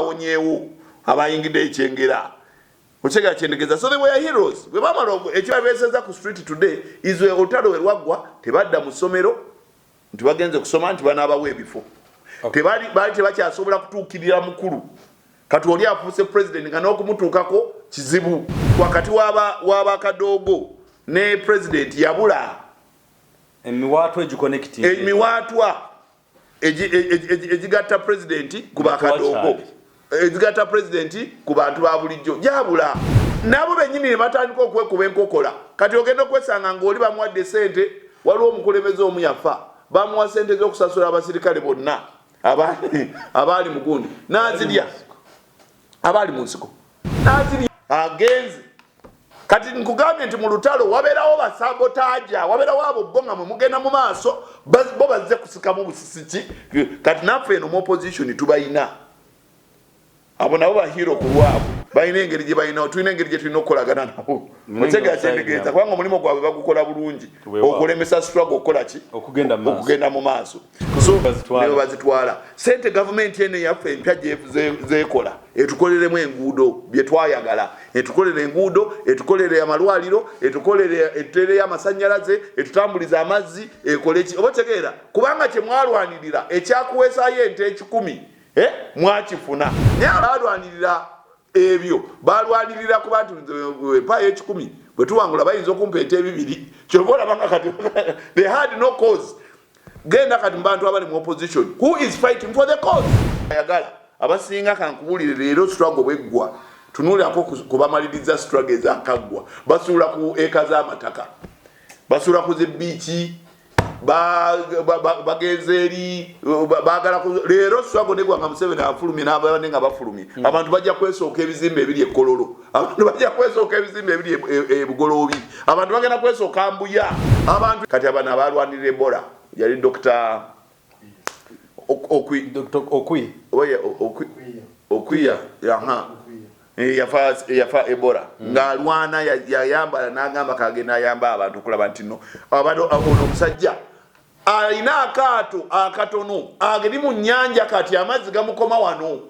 Abawonyeewo abayingidde ekyengera, okyegera kyendegeeza? So they were heroes. Bwe bamala ekibabeeseza ku street today is olutalo we lwaggwa, tebadda mu ssomero nti bagenze kusoma nti banaabawa ebifo. Tebali, baali tebakyasobola kutuukirira mukulu. Kati oli afuuse president nga n'okumutuukako kizibu. Wakati w'abakadoogo ne president yabula. Emiwaatwa egiconnecting. Emiwaatwa egigatta president ku bakadoogo, ezigatta president ku bantu ba bulijjo gyabula. Nabo bennyini ne batandika okwekuba enkokola. Kati ogenda okwesanga ng'oli bamuwadde sente. Waliwo omukulembeze omu yafa, bamuwa sente z'okusasula abasirikale bonna abaali mugundi, n'azirya, abaali mu nsiko, n'azirya. Agenze. Kati nkugambye nti mu lutalo wabeerawo basabotaja, wabeerawo abo bo nga mwe mugenda mu maaso, bo bazze kusikamu busisi ki. Kati naffe eno mu opposition tubayina abo, nabo ba hero ku lwabwe. Balina engeri gye balina, tulina engeri gye tulina okukolagana nabo. Okyegera kyendegeeza? Kubanga omulimu gwabwe bagukola bulungi okulemesa struggle okukola ki? Okugenda mu maaso. Okugenda mu maaso. So ne bazitwala sente. Gavumenti eno eyaffe empya zekola, etukoleremu enguudo bye twayagala, etukolere enguudo, etukolere amalwaliro, etukolere, etuteereyo amasanyalaze, etutambulize amazzi, ekole ki, oba otegeera? Kubanga kyemwalwanirira ekyakuweesaayo ente 100, mwakifuna. Naye abalwanirira ebyo balwanirira kuba nti empaayo 100 bwe tuwangula bayinza okumpa ente 2. Kyova olabanga kati they had no cause. Genda kati mu bantu abali mu opposition, who is fighting for the cause? Ayagala abasinga, kankubulire, leero struggle bweggwa, tunuulirako kubamaliriza struggle ezakaggwa, basuula ku eka z'amataka, basuula ku zibiiki, bagenze eri bagala. Leero struggle negwa nga Museveni afulumye n'abane nga bafulumye, abantu bajja kwesooka ebizimbe ebiri ekololo, abantu bajja kwesooka ebizimbe ebiri ebugoloobi, abantu bagenda kwesooka Mbuya. Abantu kati abano abalwanirira Ebola yali Dr. Okwi. Dr. Okwi. Oye, Okwi, Okwiya, aha. Yafa Ebola ng'alwana, yayambala n'agamba kagenda ayamba abantu okulaba nti no abantu, ono omusajja alina akaato akatono ageri mu nnyanja, kati amazzi gamukoma wano.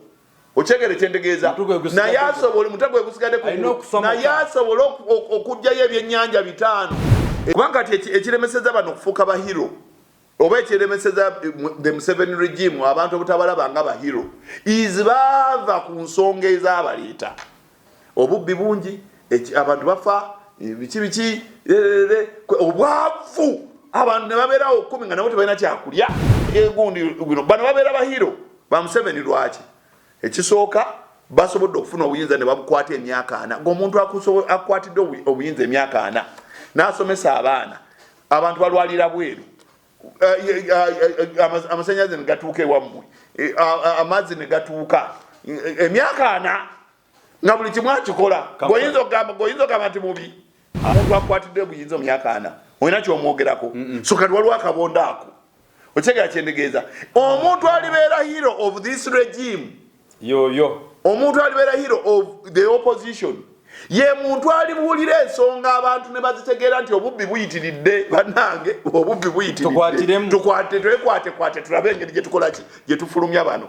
Okyegere kyentegeeza? Mutwe gwe gusigadde Naye asobola, mutwe gwe gusigadde ku Alina gulu. okusomoka. Naye asobole okuggyayo ebyennyanja 5, kubanga kati ekiremeseza bano okufuuka ba hero oba ekiremeseza the Museveni regime abantu obutabalaba nga ba hero is baava ku nsonga ezabaleeta. Obubbi bungi, abantu bafa, biki biki, obwavu, abantu ne babeerawo 10 nga nabo tebalina kyakulya. Egundi bino, bano babeera ba hero ba Museveni. Lwaki? Ekisooka, basobodde okufuna obuyinza ne babukwata emyaka 40, ng'omuntu akwatidde obuyinza emyaka 40 n'asomesa abaana, abantu balwalira bweru, amasanyalaze ne gatuuka ewammwe, amazzi ne gatuuka, emyaka 40 nga buli kimu akikola. Goyinza ogamba nti mubi omuntu akwatidde obuyinza mu myaka 40? Olina kyomwogerako? So kati waliwo akabondo ako. Okyegera kyendegeeza? Omuntu alibeera hero of this regime, Yoyo. omuntu alibeera hero of the opposition, ye muntu alibuulira ensonga abantu ne bazitegeera nti obubbi buyitiridde, bannange, obubbi buyitiridde. Tukwatiremu. Tukwate, twekwate kwate, tulabe engeri gyetukolaki, gyetufulumya bano.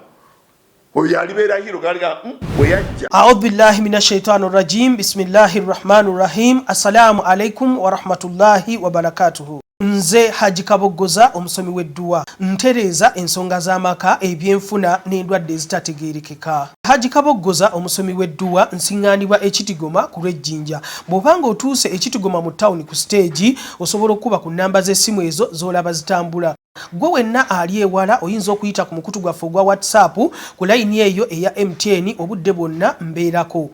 Oyo alibeera hero galiga bwe yajja. أعوذ بالله من الشيطان الرجيم، بسم الله الرحمن الرحيم. السلام عليكم ورحمة الله وبركاته. Nze Haji Kaboggoza, omusomi w'edduwa, ntereeza ensonga z'amaka, ebyenfuna n'endwadde ezitategeerekeka. Haji Kaboggoza, omusomi w'edduwa, nsiŋŋaanibwa Ekitigoma ku lw'Ejjinja. Bw'obanga otuuse Ekitigoma mu tawuni ku siteegi, osobola okuba ku nnamba z'essimu ezo z'olaba zitambula. Gwe wenna ali ewala oyinza okuyita ku mukutu gwaffe ogwa WhatsApp ku layini eyo eya MTN, obudde bwonna mbeerako.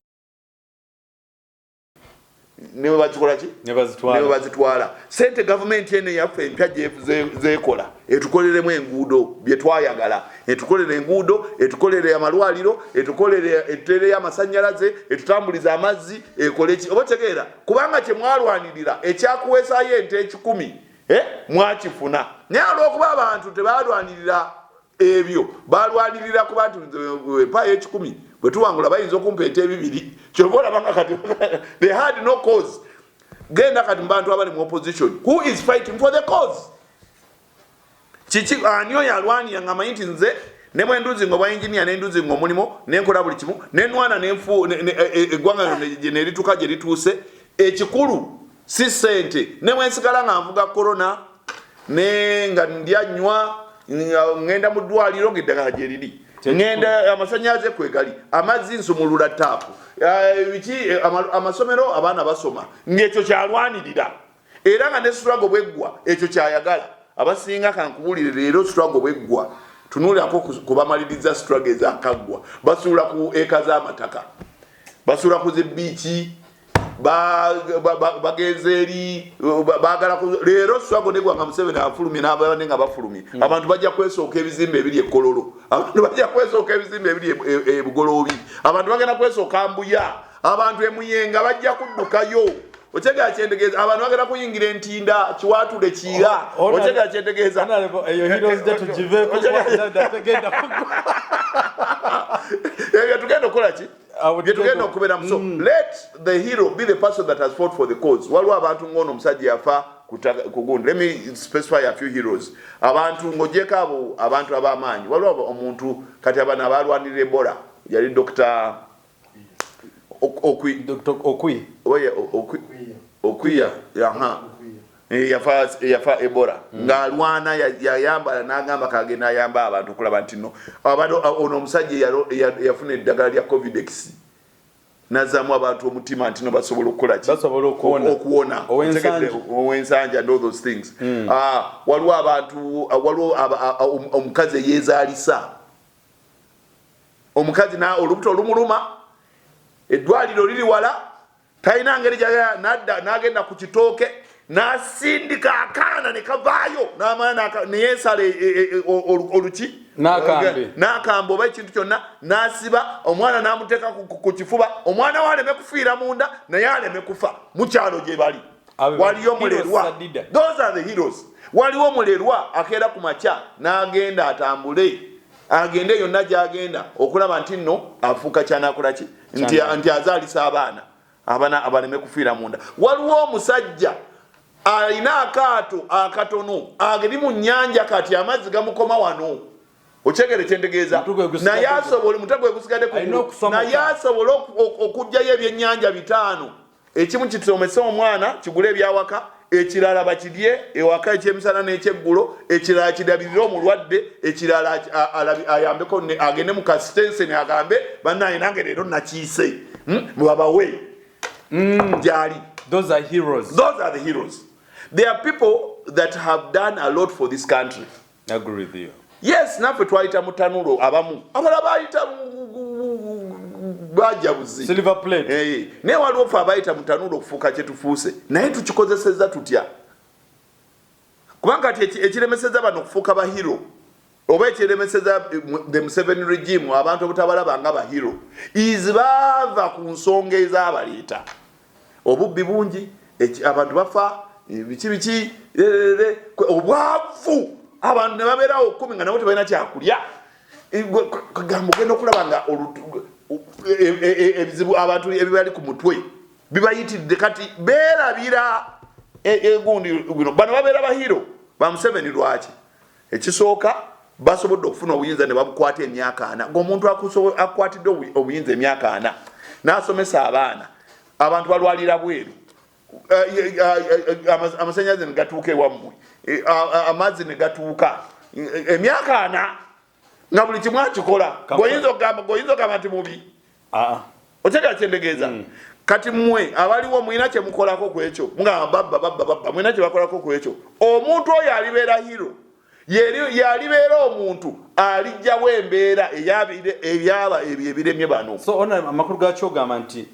Ne bazikola ki? Ne bazitwala. Ne bazitwala sente. Gavumenti eno eyaffe empya zekola, etukoleremu enguudo bye twayagala, etukolere enguudo, etukolere amalwaliro, etukolere, etuteereyo amasanyalaze, etutambulize amazzi, ekole ki, oba otegeera? Kubanga kyemwalwanirira ekyakuweesaayo ente 100, mwakifuna. Naye olwokuba abantu tebalwanirira ebyo, balwanirira kuba nti empaayo 100 bwe tuwangula bayinza okumpa ente 2. Kyova olabanga kati they had no cause. Genda kati mu bantu abali mu opposition, who is fighting for the cause? Kiki, ani oyo alwanira nga amanyi nti nze Ne bwe nduzinga obwa engineer, ne nduzinga omulimu, nenkola buli kimu, nenwana, nenfu eggwanga nerituuka gye lituuse. Ekikulu si sente. Ne bwe nsigala nga nvuga Corona, ne nga ndya, nywa, ngenda mu ddwaliro ng'eddagala gye riri, ngenda amasanyalaze kwegali, amazzi nsumulula taapu, biki, amasomero abaana basoma, ng'ekyo kyalwanirira. Era nga ne struggle bweggwa, ekyo kyayagala. Abasinga, kankubulire, leero struggle bweggwa, tunuulirako kubamaliriza struggle ezakaggwa, basuula ku eka z'amataka, basuula ku zibiiki, bagenze eri bagala. Leero struggle negwa nga Museveni afulumye n'abane nga bafulumye, abantu bajja kwesooka ebizimbe ebiri ekololo, abantu bajja kwesooka ebizimbe ebiri ebugoloobi, abantu bagenda kwesooka Mbuya, abantu emuyenga bajja kuddukayo. Otegera kyentegeeza? Abantu bagenda kuyingira Entinda, Kiwatule, Kiira. Otegera kyentegeeza? Eyo Heroes Day tugiveeko, tegenda kugwa. Ebyo tugenda okukola ki? Awo. Byetugenda okubeeramu. So let the hero be the person that has fought for the cause. Waliwo abantu ngono omusajja yafa ku gundi. Let me specify a few heroes. Abantu ng'ogyeko abo abantu ab'amaanyi, waliwo omuntu kati abano abalwanirira Ebola, yali Dr. Okwi. Dr. Okwi. Oye, Okwiya, aha. Yafa Ebola ng'alwana, yayambala n'agamba kagenda ayamba abantu okulaba nti no abantu, ono omusajja yafuna eddagala lya Covidex, nazaamu abantu omutima nti no basobola okukola ki? Basobola okuwona. Okuwona. Ow'Ensangi. Ow'Ensangi and all those things. Ah, waliwo abantu, waliwo omukazi eyeezaalisa, omukazi na olubuto olumuluma, eddwaliro liri wala, talina ngeri gyagala, nadda n'agenda ku kitooke n'asindika akaana ne kavaayo, n'amala neyesala oluki. N'akambe. N'akambe oba ekintu kyonna, n'asiba omwana n'amuteeka ku kifuba, omwana we aleme kufiira munda, naye aleme kufa. Mukyalo gye bali. Abo waliyo heroes. Mulerwa. Sadida. Those are the heroes. Waliwo mulerwa akeera ku makya n'agenda atambule, agende yonna gy'agenda okulaba nti nno afuuka kyanakola ki, nti azaalisa abaana, abaana abaleme kufiira munda. Waliwo omusajja alina akaato akatono ageri mu nnyanja, kati amazzi gamukoma wano. Okyegere kyentegeeza? Mutwe gwe gusigadde Naye asobola, mutwe gwe gusigadde ku Alina gulu. okusomoka. Naye asobole okuggyayo ebyennyanja 5, ekimu kisomese omwana, kigule ebyawaka, ekirala bakirye ewaka ekyemisana n'ekyeggulo, ekirala kirabirire omulwadde, ekirala ayambeko agende mu kasitenseni agambe, "Bannaye, nange leero nakiise." Mubabawe gyali. Those are heroes. Those are the heroes. There are people that have done a lot for this country. I agree with you. Yes, naffe twayita mu tanulo, abamu abalala bayita bajabuzi. Silver plate. Eh, naye waliwo ffe abayita mu tanulo okufuuka kyetufuuse, naye tukikozesezza tutya? Kubanga kati ekiremeseza bano okufuuka ba hero, oba ekiremeseza the Museveni regime abantu obutabalaba nga ba hero, is baava ku nsonga ezabaleeta. Obubbi bungi, abantu bafa, biki biki, obwavu, abantu ne babeerawo 10 nga nabo tebalina kyakulya. Kugamba ogenda okulaba nga ebizibu abantu ebibali ku mutwe bibayitiridde, kati beerabira egundi bino. Bano babeera ba hero ba Museveni. Lwaki? Ekisooka, basobodde okufuna obuyinza ne babukwata emyaka 40, ng'omuntu akwatidde obuyinza emyaka 40 n'asomesa abaana, abantu balwalira bweru, amasanyalaze ne gatuuka ewammwe, amazzi ne gatuuka, emyaka 40 nga buli kimu akikola, goyinza ogamba nti mubi? Ah. Otegera kyentegeeza? Kati mmwe abaliwo mulina kyemukolako ku ekyo? Mugamba babba, babba, babba, mulina kyebakolako ku ekyo? Omuntu oyo alibeera hero yalibeera omuntu alijjawo embeera ebyaba ebyo ebiremye bano. So ona amakulu gakyo ogamba nti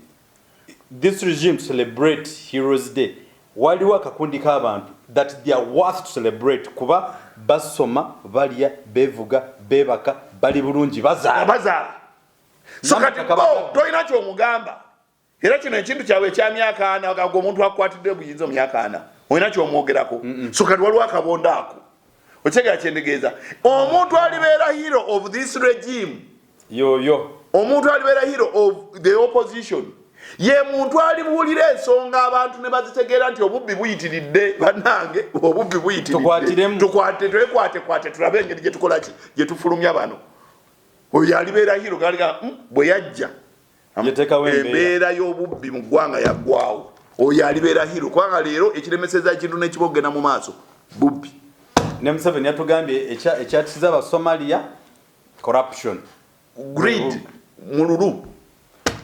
this regime celebrate Heroes Day, waliwo akakundi k'abantu that they are worth to celebrate, kuba basoma, balya, bevuga, bebaka, bali bulungi, bazaala. Bazaala. So kati N'amataka bo tolina kyomugamba. Era kino ekintu kyabwe ekyamyaka 40, ago omuntu akwatidde obuyinza mu myaka 40, olina kyomwogerako? So kati waliwo akabondo ako. Okyegera kyentegeeza? Omuntu alibeera hero of this regime, yoyo omuntu alibeera hero of the opposition, ye muntu alibuulira ensonga abantu ne bazitegeera nti obubbi buyitiridde, bannange, obubbi buyitiridde. Tukwatiremu. Tukwate, twekwate kwate, tulabe engeri gyetukola ki, gyetufulumya bano. Oyo alibeera hero galiga bwe yajja Yateekawo embeera. Embeera y'obubbi mu ggwanga yaggwawo. Oyo alibeera hero, kubanga leero ekiremeseza ekintu n'ekiba okugenda mu maaso bubbi. Ne Museveni yatugambye ekyatisiza Abasomalia, corruption. Greed, mululu.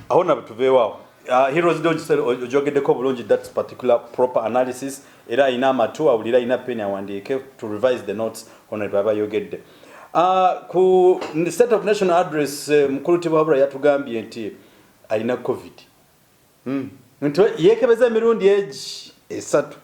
Awo nabo tuveewaawo. Heroes Day ogyogeddeko bulungi, that particular proper analysis. Era ayina amatu awulire, ayina peni awandiike to revise the notes honorable aba ayogedde. Ku State of National Address, mukulu Tibuhaburwa yatugambye nti alina COVID, nti yeekebeza emirundi egi esatu,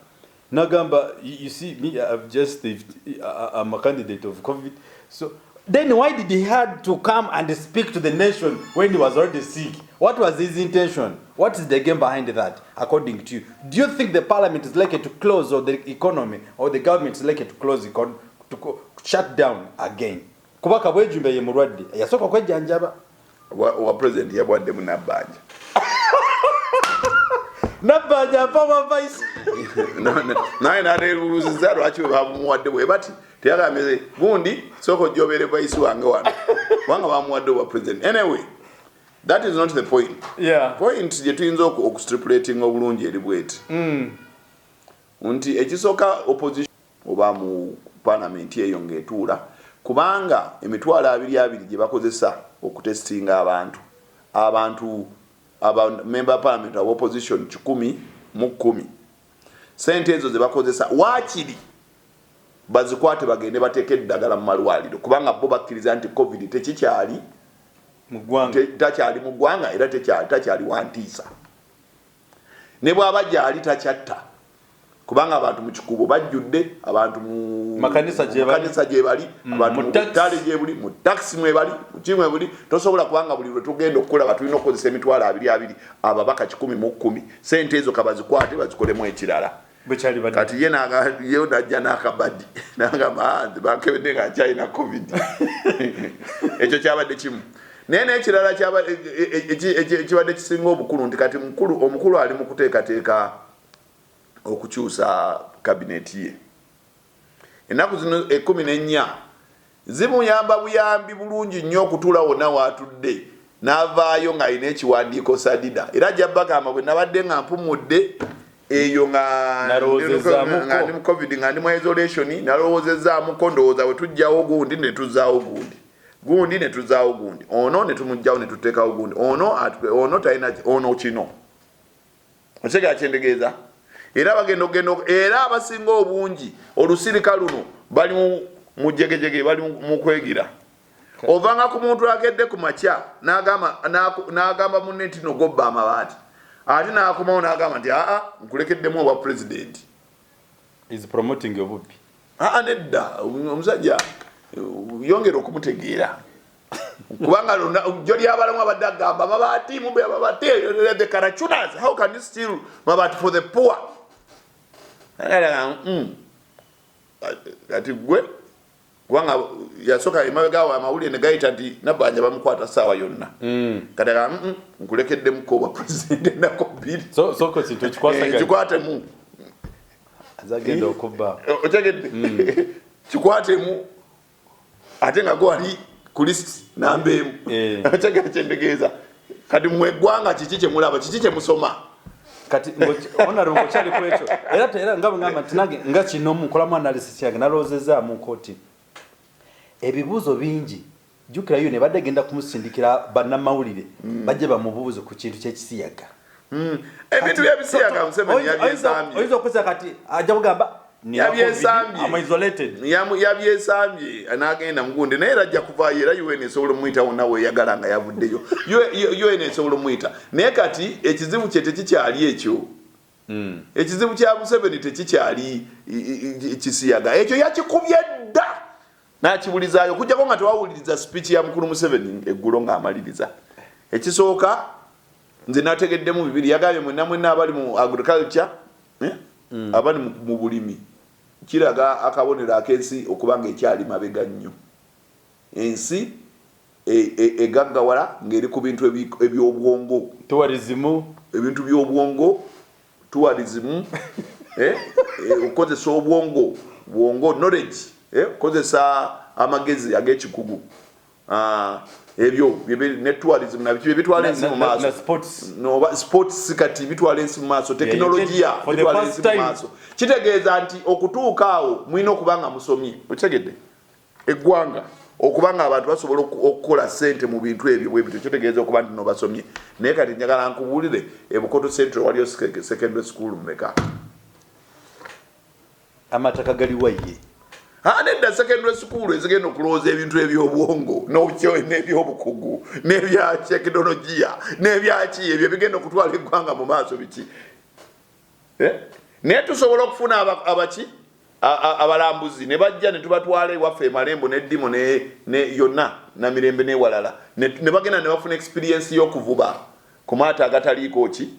nagamba, "You see me, I've just I'm a candidate of COVID." So then why did he had to come and speak to the nation when he was already sick? What was his intention? What is the game behind that, according to you? Do you think the parliament is likely to close, or the economy or the government is likely to close to shut down again? Kuba Kabwejumbe ye mulwadde yasooka okwejjanjaba. Wa president yabwadde munabbanja. Nabbanja mpa bwa vice. Naye natebuuziza lwaki bwe bamuwadde bwe bati, teyagambye gundi sooka ojja obeere vice wange wano, kubanga bamuwadde obwa president. Anyway, that is not the point. Point gye tuyinza okustipulatinga obulungi eri bweti nti ekisooka, opposition oba mu parliament eyo ng'etuula, kubanga 20,000 gye bakozesa okutestinga abantu aba member parliament aba opposition 110, sente ezo ze bakozesa waakiri bazikwate bagende bateeke eddagala mu malwaliro, kubanga bo bakkiriza nti COVID tekikyali mu ggwanga. Takyali mu ggwanga era takyali wantiisa, ne bw'aba gyali takyatta, kubanga abantu mu kikubo bajjudde, abantu mu Makanisa gye bali. Makanisa gye bali, abantu mu mu taxi. Butale gye buli, mu taxi mwe bali, mu kimwe buli. Tosobola, kubanga buli lwe tugenda okukulaba tulina okukozesa 20,000, ababaka 110. Sente ezo kabazikwate bazikolemu ekirala. Bwekyali badde. Kati ye ye najja n'akabadi nagamba, "Ah, nze bankebedde nga nkyalina COVID." Ekyo kyabadde kimu, naye n'ekirala ekibadde kisinga obukulu nti kati omukulu ali mu kuteekateeka okukyusa kabineti ye. Ennaku zino 14 zimuyamba buyambi bulungi nnyo okutuula wonna waatudde n'avaayo ng'alina ekiwandiiko sadida, era ajja bagamba, "Bwe nabadde nga mpumudde eyo nga Nalowoozezaamuko. nga ndi mu COVID, nga ndi mu isolation, nalowoozezaamuko, ndowooza bwe tujjawo gundi ne tuzzaawo gundi, gundi ne tuzzaawo gundi, ono ne tumugjawo ne tuteekawo gundi, ono ono talina ono kino." Okitegera kyendegeeza? Era bagenda okugenda era abasinga obungi olusirika luno bali mu jegejege, bali mu kwegira. Ovanga ku muntu akedde ku makya n'agamba munne nti nogobba amabaati, ate n'akomawo n'agamba nti, "Aa, nkulekeddemu obwa pulezidenti." Is promoting obubbi. Aa, nedda, omusajja yongera okumutegeera, kubanga jjo lyabalamu abadde agamba amabaati mube amabaati, the karachunas, how can you steal mabaati for the poor? Kati gwe, kubanga yasooka emabega amawulire ne gayita nti Nabbanja bamukwata saawa yonna, kati aga, nkulekeddemuko obwa pulezidenti ennaku 2." Soko kintu ekikwasaganya. Kikwatemu. Azagenda okubba. Otegedde? Kikwatemu, ate nga gwali ku list namba 1. Otegedde kyentegeeza? Kati mmwe eggwanga kiki kyemulaba, kiki kyemusoma? Kati honorable, ngokyali ku ekyo, era nga bwe ngamba nti nange nga kino nkolamu analysis yange, nalowoozezaamuko nti ebibuuzo bingi. Jjukira yo ne badde genda kumusindikira bannamawulire bajje bamubuuze ku kintu ky'ekisiyaga. Ebintu byebisiyaga Museveni yabyesambye. Oyinza okukozesa kati ajja kugamba, "Nina COVID, Yabyesambye. I'm isolated." Yabyesambye n'agenda mugundi, naye era ajja kuvaayo. Era UN esobola omuyita wonna weeyagala nga yavuddeyo. UN esobola omuyita, naye kati ekizibu kye tekikyali ekyo. Ekizibu kya Museveni tekikyali kisiyaga, ekyo yakikubye dda n'akibulizaayo, okujjako nga tewawuliriza speech ya mukulu Museveni eggulo ng'amaliriza. Ekisooka nze nategeddemu bibiri. Yagambye mwenna mwenna abali mu agriculture, eh? Abali mu bulimi, kiraga akabonero ak'ensi okuba nga ekyali mabega nnyo. Ensi egaggawala ng'eri ku bintu ebyobwongo. Tourism. Ebintu by'obwongo, tourism, okukozesa obwongo, bwongo, knowledge, okukozesa amagezi ag'ekikugu. Ah, Ebyo ne tourism na biki bitwala ensi mu maaso. No, sports kati bitwala ensi mu maaso, tekinologiya bitwala ensi mu maaso. Kitegeeza nti okutuuka awo mulina okuba nga musomye. Okitegedde? Eggwanga okuba nga abantu basobola okukola ssente mu bintu ebyo bwe bityo, kitegeeza okuba nti nobasomye. Naye kati njagala nkubuulire, eBukoto Central waliyo secondary school mmeka? Amataka galiwa ye? Nedda, secondary school ezigenda okulowooza ebintu ebyobwongo n'ebyobukugu n'ebya tekinologiya n'ebyaki, ebyo ebigenda okutwala eggwanga mu maaso biki? Eh? Naye tusobola okufuna abaki abalambuzi ne bajja ne tubatwala ewaffe emalembo n'eddimu ne yonna namirembe newalala ne bagenda ne bafuna experience y'okuvuba ku maato agataliiko ki,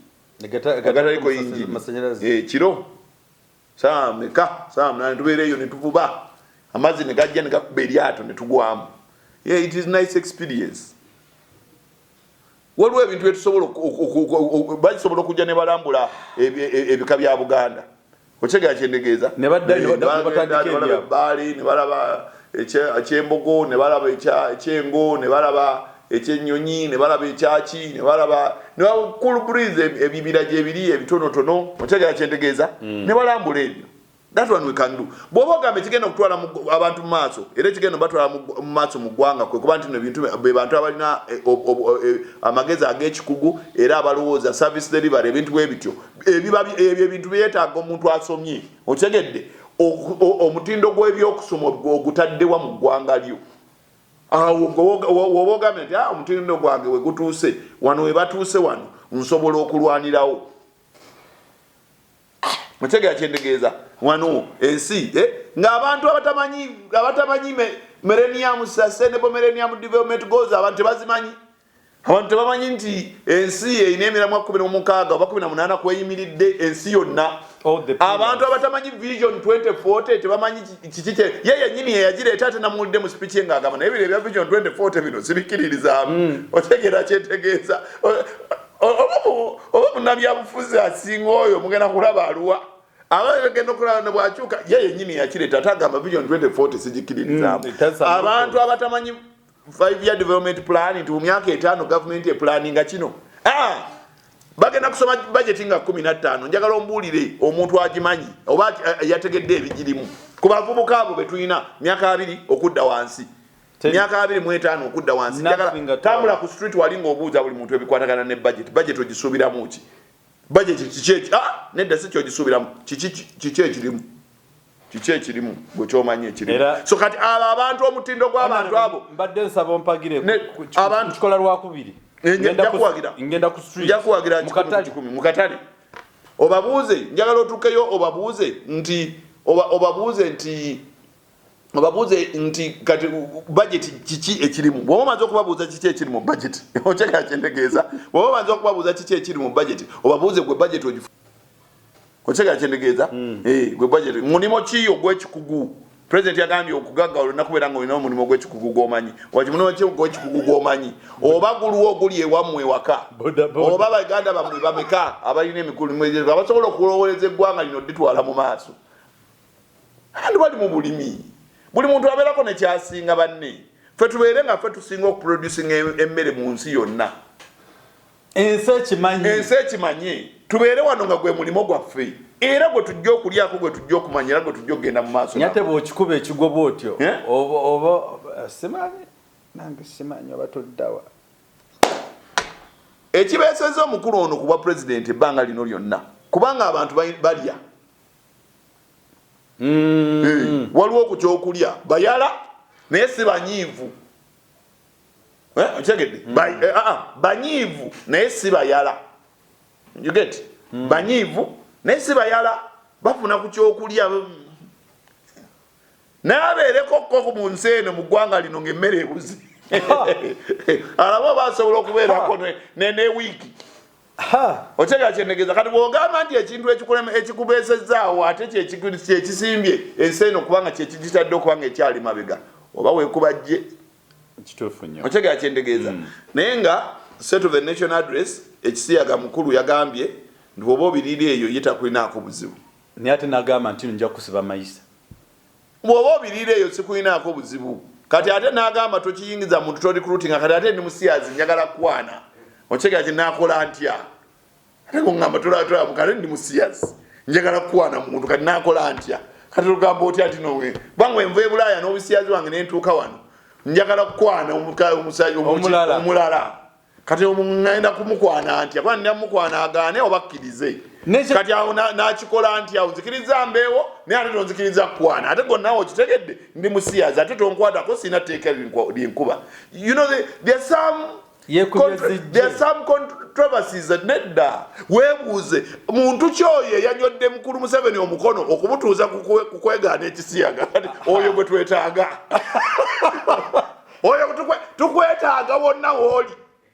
agataliiko yingini. Kiro saa meka, saa 8, tubeera eyo ne tuvuba, amazzi ne gajja ne gakuba eryato ne tugwamu. Yeah, it is nice experience. Waliwo ebintu byetusobola, basobola okujja ne balambula ebika bya Buganda. Okyegera kyendegeeza? Ne baddayo ne batandika ebyabwe. Ebbaali ne balaba ekyembogo, ne balaba ekyengo, ne balaba ekyennyonyi, ne balaba ekyaki, ne balaba ne cool breeze, ebibira gyebiri ebitonotono. Okyegera kyentegeeza? Ne balambula ebyo. That one we can do. Bw'oba ogamba ekigenda okutwala abantu mu maaso, era ekigenda obatwala mu maaso mu ggwanga kwe kuba nti no ebintu be bantu abalina amagezi ag'ekikugu era abalowooza service delivery, ebintu bwe bityo ebyo ebintu byetaaga omuntu asomye. Otegedde? Omutindo gw'ebyokusoma ogutaddewa mu ggwanga lyo? Awo woba ogambye nti, "Ah, omutindo gwange we gutuuse wano, we batuuse wano, nsobola okulwanirawo." Otegera kyentegeeza? Wano ensi ng'abantu abatamanyi millennium, sustainable millennium development goals, abantu tebazimanyi. Abantu tebamanyi nti ensi erina emiramwa 16 oba 18 kweyimiridde ensi yonna. All the pillars. Abantu abatamanyi Vision 2040 tebamanyi kiki ye yennyini yeyagireeta, ate namuwulidde mu speech ye ng'agamba, naye bino ebya Vision 2040 bino sibikiririzaamu. Otegeera kyetegeeza? Oba munnabyabufuzi asinga oyo mugenda kulaba aluwa abagenda okulaba ne bwakyuka. Ye yennyini yakireeta, ate agamba Vision 2040 sigikiririzaamu. It has some Abantu abatamanyi 5 year development plan, nti mu myaka 5 gavumenti eplaninga kino. Ah! Bagenda kusoma budget nga 15. Njagala ombuulire omuntu agimanyi oba yategedde ebigirimu ku bavubuka abo betulina myaka 20 okudda wansi, myaka 25 okudda wansi. Nothing Njagala at all. tambula ku street wali ng'obuuza buli muntu ebikwatagana ne budget. Budget ogisuubiramu ki? Budget kiki eki? Ah, nedda, si kyogisuubiramu. Kiki kiki ekirimu? Kiki ekirimu gwe kyomanyi ekirimu? So kati abo abantu, omutindo gw'abantu abo Mbadde nsaba ompagire kikola lwakubiri. Nja kuwagira. Ngenda ku street. Nja kuwagira. Mu 100 ku katale. 100 mu katale obabuuze. Njagala otuukeyo obabuuze nti obabuuze nti kati budget kiki ekirimu. Bw'oba omaze okubabuuza kiki ekiri mu budget, okyekera kyentegeeza? Bw'oba omaze okubabuuza kiki ekiri mu budget, obabuuze gwe budget ogifu. Okyekera kyentegeeza? Eh, gwe budget mulimu ki ogw'ekikugu? President yagambye okugagga olina kubeera nga olina omulimu ogw'ekikugu gw'omanyi. Waki mulimu ki ogw'ekikugu gw'omanyi? Oba guluwo oguli ewammwe ewaka? Boda, boda. Oba baganda bammwe bameka abalina emikulu abasobola okulowooleza eggwanga lino dditwala mu maaso? Abantu bali mu bulimi, buli muntu abeerako nekyasinga banne. Ffe tubeere nga ffe tusinga okuproducinga emmere mu nsi yonna. Ensi ekimanyi. Ensi ekimanye. Tubeere wano nga gwe mulimu gwaffe, era gwe tujja okulyako, gwe tujja okumanya, era gwe tujja okugenda mu maaso. Naye ate bw'okikuba ekigwo bw'otyo, Eh? oba simanyi, nange simanyi oba tuddawa. Ekibeesezza omukulu ono ku bwa pulezidenti ebbanga lino lyonna, kubanga abantu balya. Waliwo ku kyokulya bayala, naye si banyiivu. Okitegedde? Banyiivu naye si bayala. You get? Banyiivu naye si bayala, bafuna ku kyokulya. Naye abeereko ko mu nsi eno, mu ggwanga lino ng'emmere ebuze, alaba oba asobola okubeerako ne wiiki. Okyegera kyentegeeza? Kati bw'ogamba nti ekintu ekikubeesezzaawo ate kyekisimbye ensi eno kubanga kyekigitadde okuba nga ekyali mabega, oba weekubajje. Kituufu nnyo. Okyegera kyentegeeza? Naye nga State of the Nation Address, ekisiyaga mukulu yagambye nti bw'oba obiriira eyo, ye takulinaako buzibu. Naye ate nagamba nti nja kusiba mayisa. Bw'oba obiriira eyo, sikulinaako buzibu. Kati ate n'agamba tokiyingiza muntu, torecruitinga. Kati ate ndi musiyazi, njagala kwana, okitegera? Kinakola ntya? Ate ngamba tolabukale, ndi musiyazi, njagala kukwana muntu, kati nakola ntya? Kati ogamba otya nti nowe kubanga enva e Bulaaya n'obusiyazi wange nentuuka wano, njagala kukwana omusajja Omulala. Omulala. Kati ŋŋenda kumukwana ntya? Kuba nina mukwana agaane oba akkirize. Kati awo nakikola ntya? Awo nzikiriza mbeewo, naye ate tonzikiriza kukwana, ate gonnawe okitegedde ndi musiyazi, ate tonkwatako, sirina tteeka linkuba. There are some Yeekubye zijje. There are some controversies that nedda weebuuze muntu ki oyo eyanywedde mukulu Museveni omukono okumutuuza ku kwegaana ekisiyaga. Kati oyo gwe twetaaga, oyo tukwetaaga wonna wooli.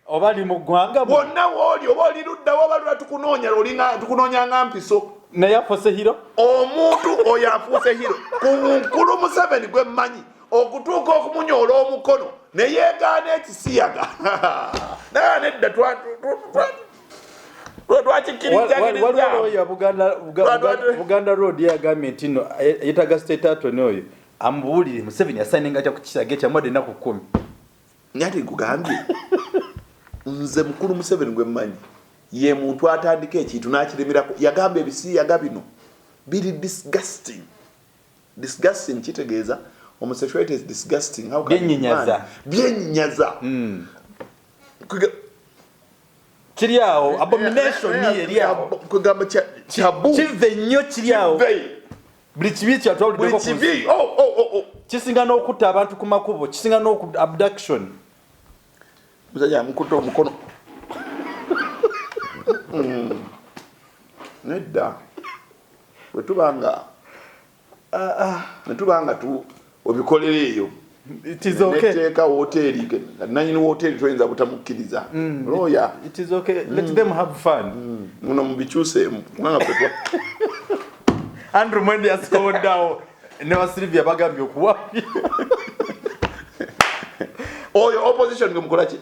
Oba ali mu ggwanga Wonna wooli, oba oli luddawo, oba lula, tukunoonya, olinga tukunoonya nga mpiso. Naye afuuse hero. Omuntu oyo afuuse hero ku mukulu Museveni gwe mmanyi, okutuuka okumunyoola omukono ne yeegaana ekisiyaga. Naye nedda, Waliwo twakikkiriza. lawyer Buganda Road yagambye nti no yeetaaga state attorney oyo amubuulire Museveni asayininga atya ku kisiyaga ekyamuwadde ennaku 10. Nyati nkugambye, nze mukulu Museveni gwe mmanyi ye muntu atandika ekintu n'akiremerako. Yagamba ebisiyaga bino biri disgusting. Disgusting kitegeeza homosexuality is disgusting. How can Byennyinyaza. man- Byennyinyaza. Kiri awo abomination eri awo. Kugamba kyabu. Kive nnyo, kiri awo. Kive. Buli kibi Buli kyatwaludeko. Kibi. Oh. Kisinga n'okutta abantu ku makubo, kisinga n'oku abduction. Musajja amukutte omukono. Nedda, bwe tuba nga tu obikolera eyo. It is okay. Neteeka woteeri, nanyini woteeri toyinza butamukkiriza looya. It is okay, let them have fun. Muno mubikyuseemu kubanga ffe Andrew Mwende yasikomoddeawo ne wa Sylvia bagambye okuwabya. Oyo opposition gwe mukola ki,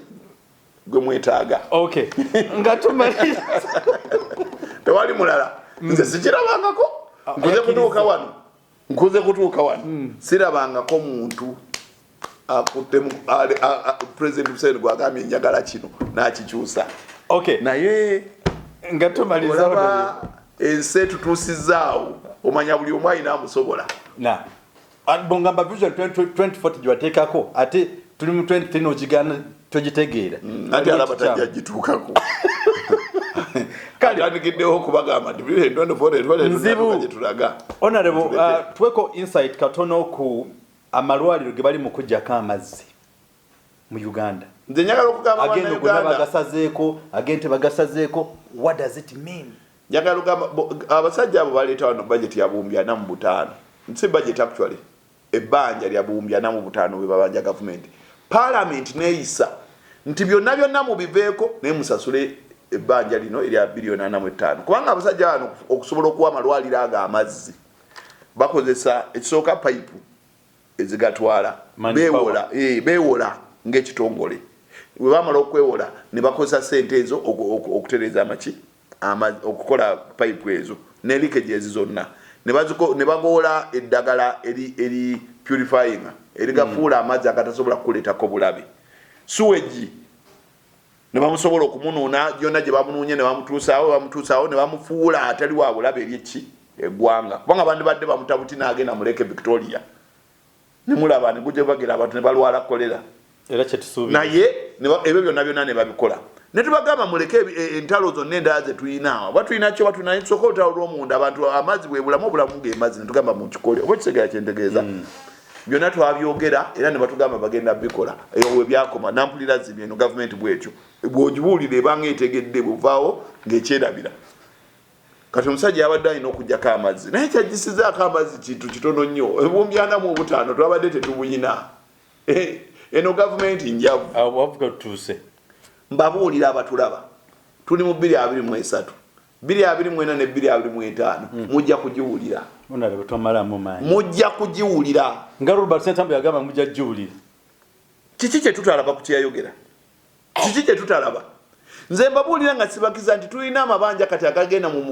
gwe mwetaaga. Okay, nga tumaliriza. Tewali mulala, nze sikirabangako. Nkuze kutuuka wano, nkuze kutuuka wano, sirabangako muntu akutte President Museveni gwagambye njagala kino n'akikyusa. Naye Nga tumaliriza, olaba ensi etutuusizaawo, omanya buli omu alina amusobola. Na bongamba vision 2040 gyebateekako, ate tuli mu 2010, ogigana togitegeera. Anti alaba tajja gituukako. Atandikiddewo okubagamba nti Nzibu. gyetulaga. Honorable, tuweko insight katono ku amalwaliro ge bali mu kuggyako amazzi mu Uganda. Nze njagala okugamba Agenda gonna Bannayuganda, bagasazeeko, agende bagasazeeko, what does it mean? Njagala okugamba abasajja abo baleeta wano budget ya 45,000, si budget actually, ebbanja lya 45,000 bwe babanja gavumenti. Parliament neeyisa nti byonna byonna mubiveeko, naye musasule ebbanja lino erya biliyoni 45, kubanga abasajja bano okusobola okuwa amalwaliro ago amazzi bakozesa ekisooka payipu ezigatwala. Manpower. Beewola, beewola ng'ekitongole. Bwe bamala okwewola ne bakozesa sente ezo okutereeza amaki, okukola payipu ezo ne leakages zonna, ne bagoola eddagala eri purifying, erigafuula amazzi agatasobola kukuleetako bulabe. Sewage ne bamusobola okumunuuna gyonna gye bamunuunye, ne bamutuusaawo, bamutuusaawo ne bamufuula atali wa bulabe eri eki eggwanga, kubanga bandibadde bamutabuti n'agenda mu Lake Victoria, nemulaba ne gujja bagera abantu ne balwala kolera. Era kyetusuubira. Naye ebyo byonna byonna ne babikola, ne tubagamba muleke entalo zonna endala ze tulina, oba tulina kyo, oba tulina, tusooke olutalo lw'omunda. Abantu amazzi bwe bulamu, obulamu ge mazzi. Ne tugamba mukikole, oba okitegeera kyentegeeza? Byonna twabyogera era ne batugamba bagenda bikola. Eyo we byakoma. Nampulira zibye eno gavumenti bwetyo, bw'ogibuulira ebanga etegedde, bwevaawo ng'ekyerabira. Kati omusajja yabadde alina okugjako amazzi, naye kyagisizaako amazzi kintu kitono nnyo, 45,000 twabadde tetubuyina. Eno gavumenti njavu. Awo wavuga tutuuse. Mbabuulira abatulaba, tuli mu 2023, 2024 ne 2025, mujja kugiwulira. Honorable, tomalamu maanyi. Mujja kugiwulira. Nga Robert Ssentambo yagamba, mujja giwulira. Kiki kye tutalaba ku kyeyayogera? Kiki kye tutalaba? Nze mbabuulira nga sibakiza nti tulina amabanja kati agagenda mu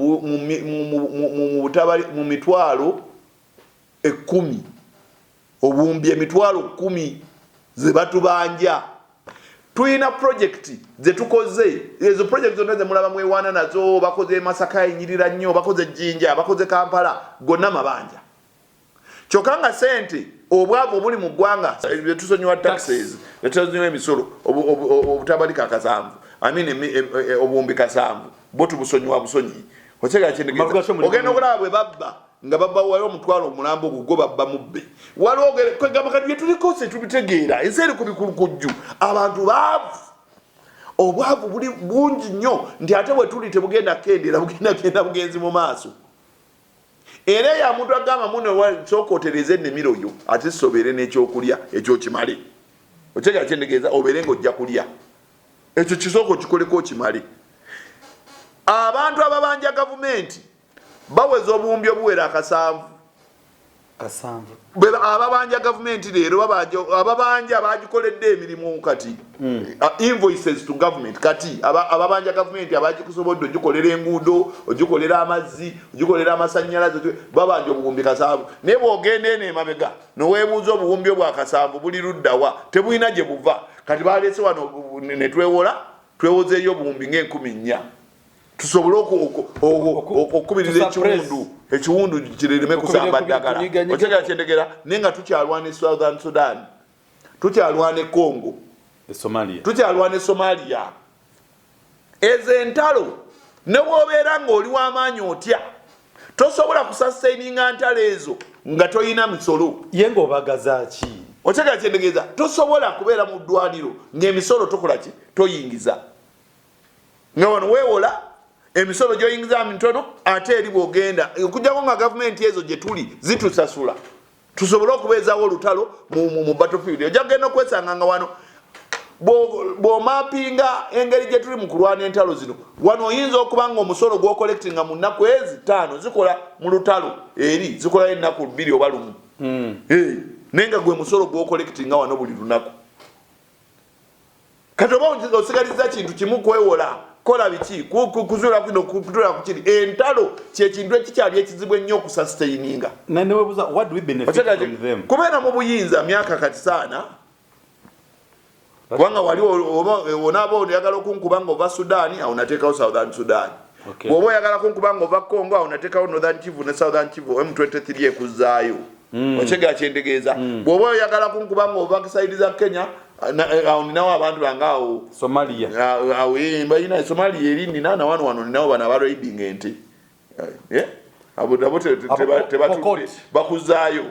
butabali mu 100,000, obuwumbi 10,000. Ze batubanja. Tulina project zetukoze. Ezo project zonna zemulaba mwewaana nazo, bakoze Masaka enyirira nnyo, bakoze Jinja, bakoze Kampala, gonna mabanja. Kyokka nga sente, obwavu obuli mu ggwanga, tusonyiwa taxes, tusonyiwa emisolo obutabalika akasanvu, I mean 7,000,000, bo tubusonyiwa busonyi. Okyegera kyentegeeza? Ogenda okulaba bwe babba, nga babba waliwo omutwalo omulambo ogwo gwo babba mubbe. Waliwo kwegamba kati bye tuliko se tubitegeera. Ensi eri ku bikulukujju, abantu baavu, obwavu buli bungi nnyo, nti ate bwe tuli tebugenda kukendeera, bugenda genda bugenzi mu maaso. Era eyo omuntu agamba muno, sooka otereeze ennimiro yo, ate si obeere n'ekyokulya ekyo kimale. Okyegera kyentegeeza? Obeere ng'ojja kulya, ekyo kisooka okikoleko okimale. Abantu ababanja gavumenti baweza 7,000,000. Kasanvu. Ababanja gavumenti leero, ababanja bagikoledde emirimu kati, invoices to government. Kati ababanja gavumenti abagikusobodde ogikolera enguudo, ogikolera amazzi, ogikolera amasanyalaze, babanja 7,000,000. Naye bwogenda eno emabega noweebuuza obuwumbi obwa kasanvu buli luddawa, tebulina gye buva. Kati baleese wano netwewola, twewozeeyo obuwumbi nga 4,000 tusobole okukubiriza ekiwundu, ekiwundu kireme kusamba ddagala. Okyegera kyendegera? Naye nga tukyalwana e Southern Sudan, tukyalwana e Congo, tukyalwana e Somalia. Ezo entalo ne bw'obeera ng'oli w'amaanyi otya, tosobola kusustaininga ntalo ezo nga toyina misolo. Ye ng'obagaza ki? Okyegera kyendegeeza? Tosobola kubeera mu ddwaniro ng'emisolo tokola ki, toyingiza, nga wano weewola, emisolo gyoyingiza mitono, ate eri bwogenda okujjako nga gavumenti ezo gye tuli zitusasula tusobole okubeezawo olutalo mu battlefield. Ojja kugenda okwesanga nga wano bw'omappinga engeri gye tuli mu kulwana entalo zino, wano oyinza okuba nga omusolo gw'ocollectinga mu nnaku ezi 5 zikola mu lutalo eri zikolayo ennaku 2 oba 1. Naye nga gwe musolo gw'ocollectinga wano buli lunaku. Kati oba osigaliza kintu kimu, kwewola, kola biki, kuzuula kuno, kutula ku kiri. Entalo kyekintu ekikyali ekizibu ennyo okusustaininga. Newebuuza, what do we benefit from them? Kubeera mu buyinza myaka kati saana, kubanga wali onaaba oyagala okunkuba nga ova Sudan, awo nateekawo Southern Sudan. Bw'oba oyagala kunkuba nga ova Congo, awo nateekawo Northern Kivu ne Southern Kivu, M23 ekuzaayo. Okyegera kyentegeeza? Bw'oba oyagala kunkuba nga ova side za Kenya, awo ninawo abantu bange awo. Somalia. Awo balina Somalia eri nina na wano, wano ninawo bano abaraidinga ente. Abo nabo tebatudde, bakuzaayo,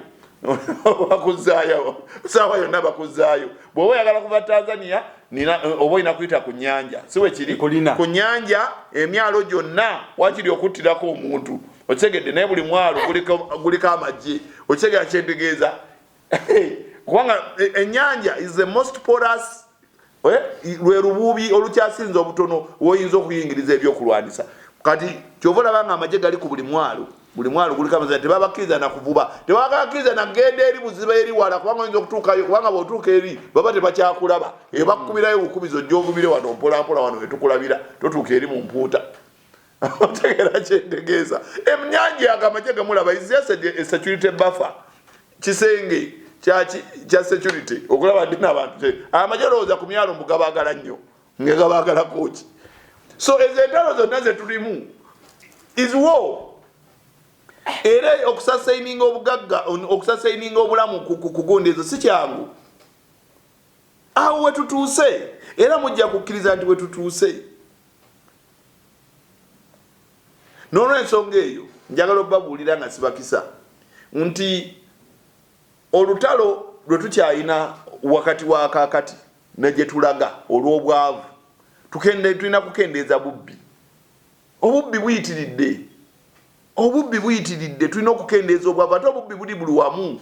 bakuzaayo saawa yonna, bakuzaayo. Bw'oba oyagala kuva Tanzania, nina oba olina kuyita ku nyanja, si bwe kiri? Ku nyanja emyalo gyonna wakiri okuttirako omuntu, okitegedde? Naye buli mwalo guliko amagye. Okitegera kyentegeeza? Kubanga ennyanja is the most porous, lwe lubuubi olukyasinza obutono woyinza okuyingiriza ebyokulwanisa. Kati kyova olaba nga amagye gali ku buli mwalo, buli mwalo guliko amazina. Tebabakkiriza nakuvuba, tebabakkiriza nagenda eri buziba eri wala, kubanga oyinza okutuukayo, kubanga bw'otuuka eri baba tebakyakulaba. Ebakukubirayo bukubizo, ojja ovubire wano mpolampola, wano wetukulabira, totuuka eri mu mpuuta. Otegeera kyentegeeza? Emnyanja ago amagye gamulaba is just a security buffer, kisenge kya security okulaba ndi n'abantu. Amagye olowooza ku myalo mbu gabaagala nnyo, nga gabaagalako ki? So ezo entalo zonna zetulimu is war. Era okusustaininga obugagga, okusustaininga obulamu ku gundi ezo si kyangu. Awo wetutuuse, era mujja kukkiriza nti wetutuuse. N'olwensonga eyo njagala obabuulira nga sibakisa nti olutalo lwe tukyalina wakati wa kaakati ne gye tulaga olw'obwavu, tulina kukendeeza bubbi. Obubbi buyitiridde, obubbi buyitiridde. Tulina okukendeeza obwavu. Ate obubbi buli buli wamu,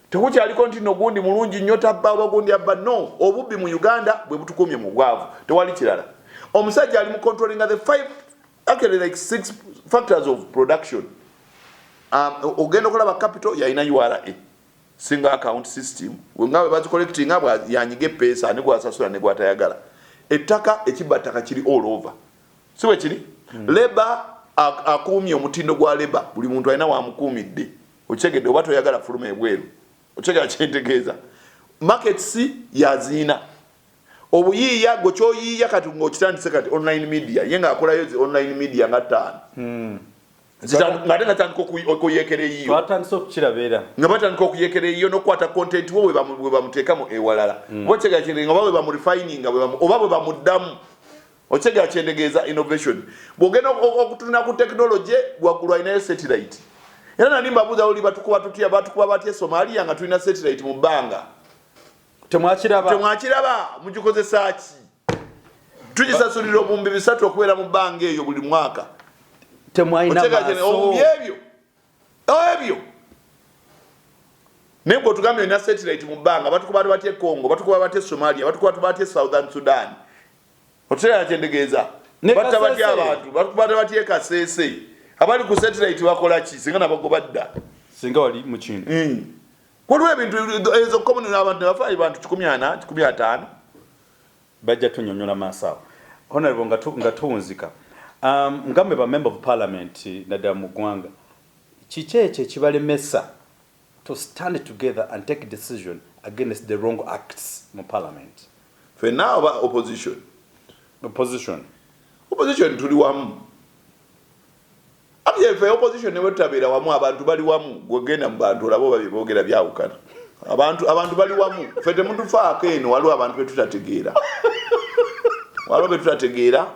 tekukyaliko nti no gundi mulungi nnyo tabba oba gundi abba. No, obubbi mu Uganda bwe butukumye mu bwavu, tewali kirala. Omusajja ali mu controlling the five, actually like six factors of production. Ogenda okulaba capital yalina URA single account system, nga bwe bazicollectinga, yanyiga epeesa, ani gwasasula ne gwatayagala. Ettaka, ekibba ttaka kiri all over, si bwe kiri? Labor, akuumye omutindo gwa labor, buli muntu alina wamukuumidde. Okitegedde? Oba toyagala fuluma ebweru. Okitegera kyentegeeza? Markets yaziina obuyiiya gwe kyoyiiya kati ngaokitandise kati online media, ye ngaakolayo zi online media nga ttaano, ngate nga tandika okuyekera eyiyo. Twatandise okukiraba era. Nga batandika okuyekera eyiyo n'okukwata content wo bwe bamuteekamu ewalala, oba okyegera oba bwe bamurefininga oba bwe bamuddamu. Okyegera kyendegeeza? Innovation, bw'ogenda okutunula ku technology, waggulu alinayo satellite. Era nali mbabuuza, oli batukuba tutya, batukuba batya e Somalia nga tulina satellite mu bbanga? Temwakiraba. Temwakiraba. Mugikozesa ki? Tugisasulira 3000 okubeera mu bbanga eyo buli mwaka. Temwalina Okyegera maaso. Ebyo ebyo, naye gwe otugambye olina satellite mu bbanga, batukuba batya e Congo, batukuba batya e Somalia, batukuba batya e Southern Sudan? Otegeera kyendegeeza? Ne Batta batya Kasese. abantu? Batukuba batya e Kasese? Abali ku satellite bakola ki singa nabagoba dda? Singa wali mu kintu. Waliwo ebintu ezo common, abantu nebafa, bantu 400, 500. Bajja tunyonyola maaso awo. Honorable, nga tuwunzika, nga mwe ba member of parliament naddala mu ggwanga, kiki ekyo ekibalemesa to stand together and take decision against the wrong acts mu parliament? Fenna oba opposition? Opposition. Opposition tuli wamu. Actually, ffe opposition ne bwe tutabeera wamu, abantu bali wamu. Gwegenda mu bantu olaba oba byeboogera byawukana. Abantu bali wamu. Ffe temutufaako eno, waliwo abantu betutategeera, waliwo betutategeera,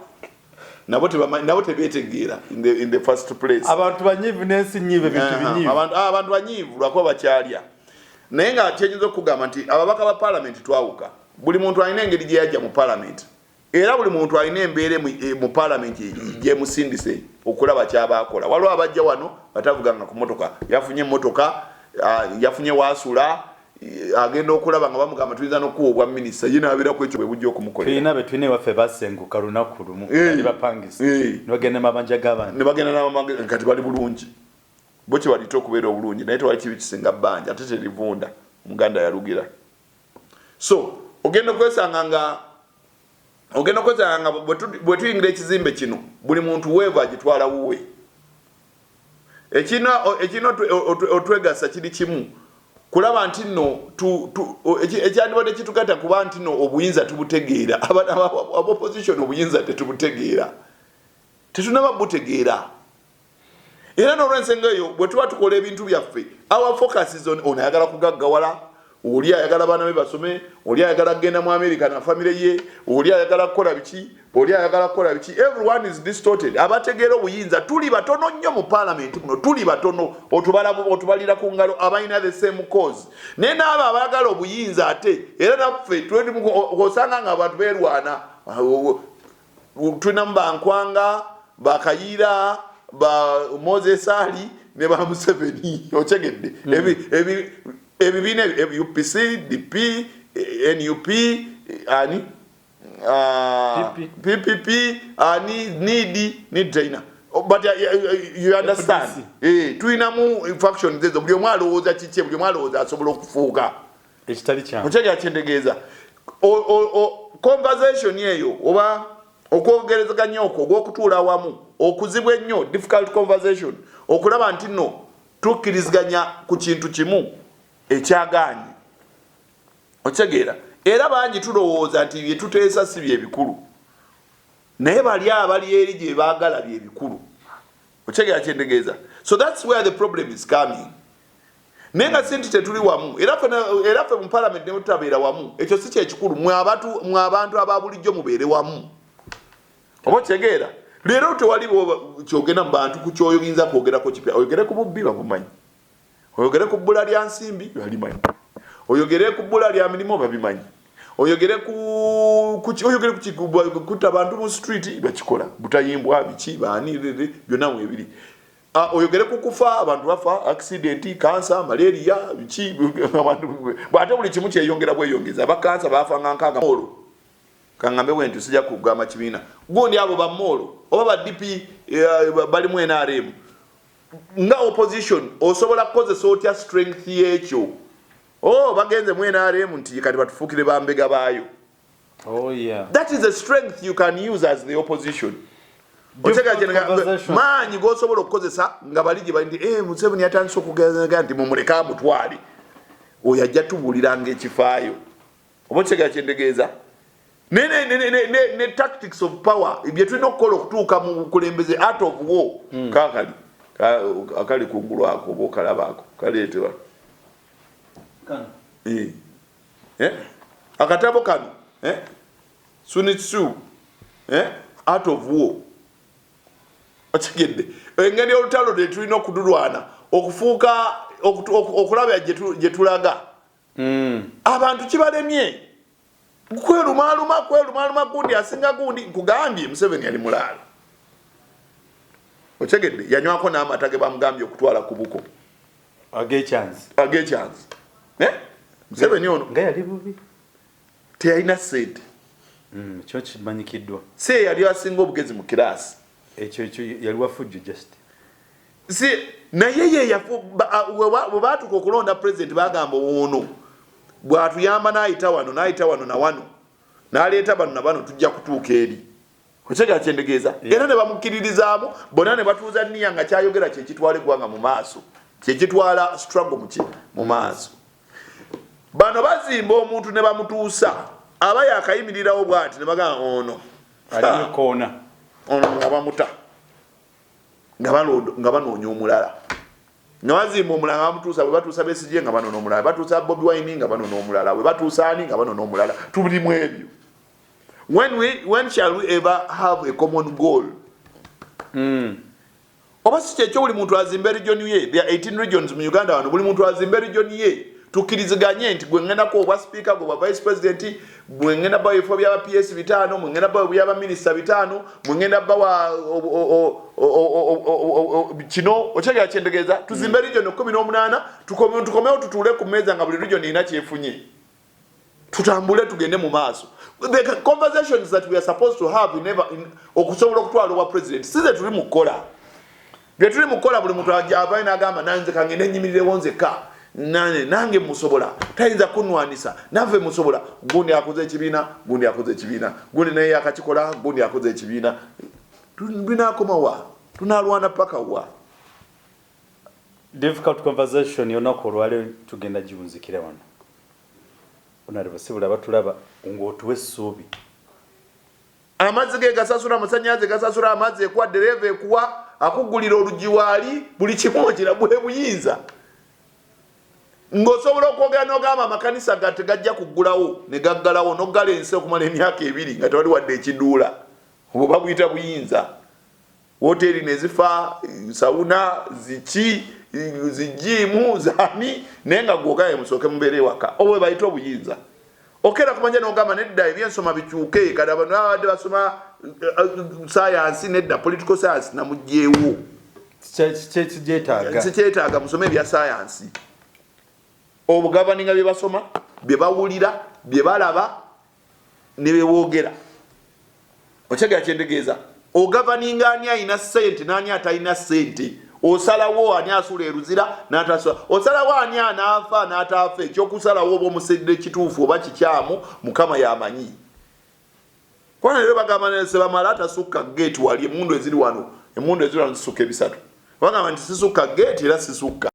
nabo tebamanyi, nabo tebetegeera in the first place. Abantu banyiivu n'ensi nyiivu, ebintu binyiivu. Abantu banyiivu lwakuba bakyalya. Naye nga kyenyinza okugamba nti ababaka ba palamenti twawuka. Buli muntu alina engeri gye yajja mu palamenti, era buli muntu alina embeera mu palamenti gyemusindise okulaba kyaba akola. Waliwo abajja wano batavuganga ku motoka, yafunye emotoka, yafunye wasula, agenda okulaba nga bamugamba tuyinza n'okuwa obwa minisita, ye nabeeraku ekyo bwe bujja okumukolera. Tulina be tulina ewaffe basenguka lunaku lumu, bali bapangisa, ne bagenda mabanja g'abantu. Ne bagenda n'amamanga, kati bali bulungi. Bo kyebalita okubeera obulungi, naye tewali kibi kisinga bbanja, ate terivunda, Omuganda yalugira. So ogenda okwesanga nga bwe tuyingira ekizimbe kino, buli muntu weeva agitwala wuwe. Ekirina otwegasa kiri kimu, kulaba nti nno ekyandibadde kitugatta kuba nti nno obuyinza tubutegeera. Aba opposition obuyinza tetubutegeera, tetunaba butegeera. Era n'olwensonga eyo, bwe tuba tukola ebintu byaffe, our focus is on ono ayagala kugaggawala, oli ayagala baana be basome, oli ayagala kugenda mu America na famire ye, oli ayagala kukola biki, oli ayagala kukola biki. Everyone is distorted. Abategeera obuyinza tuli batono nnyo mu parliament muno, tuli batono, otubalira ku ngalo abalina the same cause. Naye n'abo abaagala obuyinza, ate era naffe osanga nga abantu beerwana. Tulinamu bankwanga, bakayiira, ba Moses Ali ne ba Museveni. Okyegedde? Ebibiina UPC, DP, NUP, ani, PP. PPP, ani, nid taina, but you understand. FDC. Tulinamu factions ezo, buli omu alowooza kiki, buli omu alowooza asobola okufuuka ekitali kyangu. Okyegera kyentegeeza? Conversation eyo oba okwogerezeganya okwo ogw'okutuula awamu okuzibu ennyo, difficult conversation, okulaba nti nno tukkiriziganya ku kintu kimu ekyagaanye. Okitegeera? Era bangi tulowooza nti bye tuteesa si byebikulu, naye bali abali eri gye baagala byebikulu. Okitegeera kyentegeeza? So that's where the problem is coming. Naye nga si nti tetuli wamu. Era ffe mu parliament ne tutabeera wamu, ekyo si kyekikulu. Mwe abantu aba bulijjo mubeere wamu. Oba okitegeera? Leero tewali kyogenda mu bantu ku kyoyinza kwogerako kipya. Oyogere ku bubbi, babumanyi. Oyogere ku bbula lya nsimbi, balimanyi. Oyogere ku bbula lya mirimu, babimanyi. Oyogere oyogere ku kutta bantu mu street, bakikola butayimbwa, biki, baani, byonna mwebiri. Oyogere ku kufa, abantu bafa accident, cancer, malaria, biki, abantu ate buli kimu kyeyongera bweyongeza. Abakansa bafanga nkaaga olwo kaŋŋambe bwe nti sijja kugamba kibiina gundi, abo bamoolo oba ba DP, balimu NRM. Nga opposition osobola kukozesa otya strength y'ekyo? Oh, bagenze mu NRM nti kati batufuukire bambega baayo. Oh, yeah. That is a strength you can use as the opposition. Difficult conversation. Maanyi gosobola okukozesa nga bali gye bali nti, "Eh, Museveni yatandise okugezaga nti mumuleke amutwale." Oyo ajja tubuuliranga ekifaayo, oba okitegera kyentegeeza, ne tactics of power, bye tulina okukola okutuuka mu bukulembeze, art of war. Kakali akali kungulu ako, oba okalabaako, kaleetebwa. Eh. Eh? Akatabo kano, eh? Sun Tzu, eh? Art of War. Okitegedde engeri olutalo lwe tulina okudulwana okufuuka okulaba gye tulaga? Abantu kibalemye kwerumaaluma, kwerumaaluma, gundi asinga gundi. Nkugambye, Museveni yali mulaalo, okitegedde? Yanywako n'amata ge bamugambye okutwala ku buko. Agekyanzi. Agekyanzi, eh? Museveni ono nga yali bubi. Teyalina sente. Kyo kimanyikiddwa. Si yali asinga obugezi mu kiraasi. Ekyo yali wafujjo just. Si naye ye bwe baatuka okulonda president, bagamba ono bw'atuyamba n'ayita wano, n'ayita wano na wano, n'aleeta bano na bano, tujja kutuuka eri. Okitegera kyentegeeza? Era ne bamukkiririzaamu bonna, ne batuuza niya nga kyayogera kyekitwala eggwanga mu maaso, kyekitwala struggle muki mu maaso. Bano bazimba omuntu ne bamutuusa, aba yakayimirirawo bwati ne bagamba ono alimu koona. Ono nga bamuta, nga banoonya omulala, nga bazimba omulala, nga bamutuusa. Bwe batuusa Besigye, nga banona omulala. Batuusa Bobi Wine, nga banona omulala. Bwe batuusa ani, nga banona omulala. Tulimu ebyo. When shall we ever have a common goal? Oba si kyekyo, buli muntu azimba region ye. There are 18 regions mu Uganda wano. Buli muntu azimba region ye, tukkiriziganye nti gwe ŋŋendako obwa speaker, gwe bwa vice president, gwe ŋŋenda bawa ebifo byaba PS 5, mwe ŋŋenda bawa byaba minisita 5, mwe ŋŋenda bawa kino. Okyegera kyentegeeza? Tuzimbe region 18, tukomewo tutuule ku mmeeza nga buli region erina kyefunye, tutambule tugende mu maaso. The conversations that we are supposed to have okusobola okutwala obwa president si ze tuli mu kukola. Bye tuli mu kukola, buli muntu avayo n'agamba, nanze kangende nyimirirewo nzekka, nange musobola, tayinza kunwanisa, naffe musobola. Gundi akoze ekibiina, gundi akoze ekibiina, gundi naye yakakikola, gundi akoze ekibiina. Binakomawa? Tunalwana paka wa? Difficult conversation olunaku olwaleero tugenda giwunzikira wano. Honorable Sibula, batulaba ng'otuwa essuubi. Amazzi ge gasasula, amasanyalaze gasasula, amazzi ekuwa, dereva ekuwa, akuggulira oluggi waali, buli kimu okira. Bwe buyinza ng'osobola okwogera n'ogamba amakanisa ga tegajja kuggulawo, ne gaggalawo, n'oggala ensi okumala emyaka 2 nga tewali wadde ekiduula. Obwo babuyita buyinza. Woteeri nezifa, sauna ziki, zijiimu zani, naye nga gwogaye musooke mubeere ewaka. Obwo bwe bayita obuyinza. Okera kumanya n'ogamba nedda, ebyensoma bikyuke, kati abantu babadde basoma sayansi, nedda, political science namugyewo. Kigyetaaga. Sikyetaaga, musome ebya sayansi. Obugavaninga bye basoma, bye bawulira, bye balaba ne bye boogera. Okyegera kyentegeeza? Ogavaninga ani alina sente n'ani atalina sente. Osalawo ani asula eruzira n'atasula, osalawo ani anaafa n'ataafa. Ekyokusalawo oba omusedde kituufu oba kikyamu, Mukama yamanyi. Kwana leero bagamba sebamala tasukka gate wali, emundu eziri wano, emundu eziri wano zisukka ebisatu. Bagamba nti sisukka gate, era sisukka.